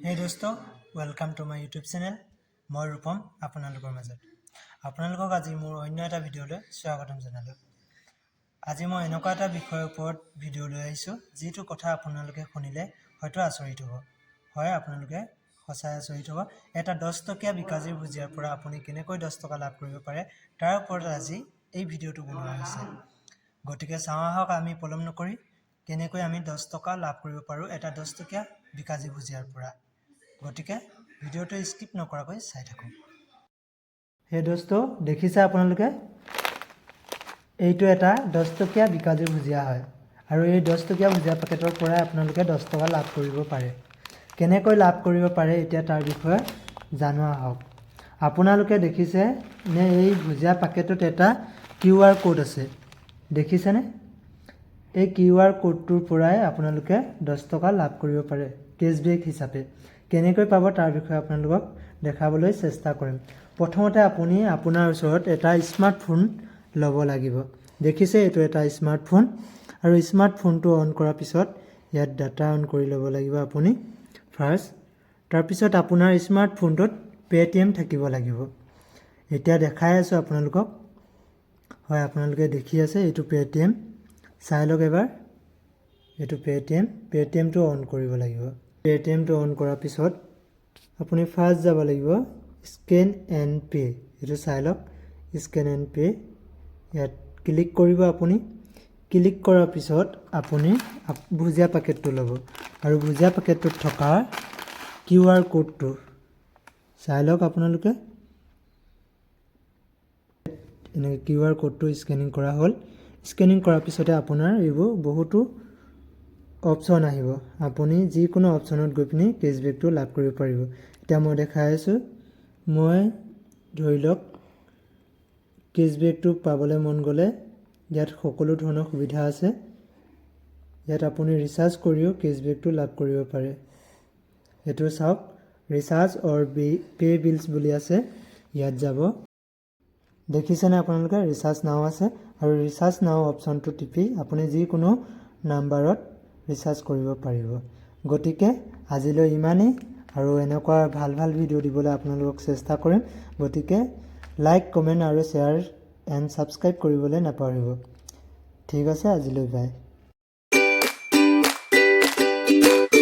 হে দোস্ত, welcome to my YouTube channel. মই ৰূপম আপোনালোকৰ মাজত। আপোনালোকক আজি মোৰ অন্য এটা ভিডিঅ'লৈ স্বাগতম জনালোঁ। আজি মই এনেকুৱা এটা বিষয়ৰ ওপৰত ভিডিঅ' লৈ আহিছোঁ, যিটো কথা আপোনালোকে শুনিলে হয়তো আচৰিত হ'ব। হয়, আপোনালোকে সঁচাই আচৰিত হ'ব। এটা 10 টকীয়া বিকাজীৰ ভুজিয়াৰ পৰা আপুনি কেনেকৈ 10 টকা লাভ কৰিব পাৰে, তাৰ ওপৰত আজি এই ভিডিঅ'টো বনোৱা হৈছে। গতিকে চাওঁ আহক আমি পলম নকৰি, কেনেকৈ আমি 10 টকা লাভ কৰিব পাৰোঁ এটা 10 টকীয়া বিকাজী ভুজিয়াৰ পৰা। গতিকে ভিডিঅ'টো স্কিপ নকৰাকৈ চাই থাকক। হে দোস্ত, দেখিছে আপোনালোকে, এইটো এটা 10 টকীয়া বিকাজী ভুজিয়া হয় আৰু এই 10 টকীয়া ভুজিয়া পেকেটৰ পৰাই আপোনালোকে 10 টকা লাভ কৰিব পাৰে। কেনেকৈ লাভ কৰিব পাৰে, এতিয়া তাৰ বিষয়ে জানো আহক। আপোনালোকে দেখিছে নে, এই ভুজিয়া পেকেটত এটা কিউ আৰ ক'ড আছে, দেখিছেনে? এই কিউ আৰ ক'ডটোৰ পৰাই আপোনালোকে 10 টকা লাভ কৰিব পাৰে কেছবেক হিচাপে। কেনেকৈ পাব, তাৰ বিষয়ে আপোনালোকক দেখাবলৈ চেষ্টা কৰিম। প্ৰথমতে আপুনি আপোনাৰ ওচৰত এটা স্মাৰ্টফোন ল'ব লাগিব। দেখিছে, এইটো এটা স্মাৰ্টফোন আৰু স্মাৰ্টফোনটো অন কৰাৰ পিছত ইয়াত ডাটা অন কৰি ল'ব লাগিব আপুনি ফাৰ্ষ্ট। তাৰপিছত আপোনাৰ স্মাৰ্টফোনটোত পে'টিএম থাকিব লাগিব। এতিয়া দেখাই আছোঁ আপোনালোকক। হয়, আপোনালোকে দেখি আছে, এইটো পে'টিএম। চাই লওক এবাৰ, এইটো পে'টিএম। পে'টিএমটো অন কৰিব লাগিব। পে'টিএমটো অন কৰাৰ পিছত আপুনি ফাৰ্ষ্ট যাব লাগিব স্কেন এণ্ড পে'। এইটো চাই লওক, স্কেন এণ্ড পে'। ইয়াত ক্লিক কৰিব আপুনি। ক্লিক কৰাৰ পিছত আপুনি ভুজিয়া পেকেটটো ল'ব আৰু ভুজিয়া পেকেটটোত থকা কিউ আৰ ক'ডটো চাই লওক আপোনালোকে। এনেকৈ কিউ আৰ ক'ডটো স্কেনিং কৰা হ'ল। স্কেনিং কৰাৰ পিছতে আপোনাৰ এইবোৰ বহুতো অপশ্যন আহিব। আপুনি যিকোনো অপশ্যনত গৈ পিনি কেছবেকটো লাভ কৰিব পাৰিব। এতিয়া মই দেখাই আছোঁ। মই ধৰি লওক কেছবেকটো পাবলৈ মন গ'লে ইয়াত সকলো ধৰণৰ সুবিধা আছে। ইয়াত আপুনি ৰিচাৰ্জ কৰিও কেছবেকটো লাভ কৰিব পাৰে। এইটো চাওক, ৰিচাৰ্জ অৰ বি পে' বিলছ বুলি আছে, ইয়াত যাব। দেখিছেনে আপোনালোকে, ৰিচাৰ্জ নাও আছে আৰু ৰিচাৰ্জ নাও অপশ্যনটো টিপি আপুনি যিকোনো নাম্বাৰত ৰিচাৰ্জ কৰিব পাৰিব। গতিকে আজিলৈ ইমানেই আৰু এনেকুৱা ভাল ভাল ভিডিঅ' দিবলৈ আপোনালোকক চেষ্টা কৰিম। গতিকে লাইক, কমেণ্ট আৰু শ্বেয়াৰ এণ্ড ছাবস্ক্ৰাইব কৰিবলৈ নাপাহৰিব। ঠিক আছে, আজিলৈ বাই।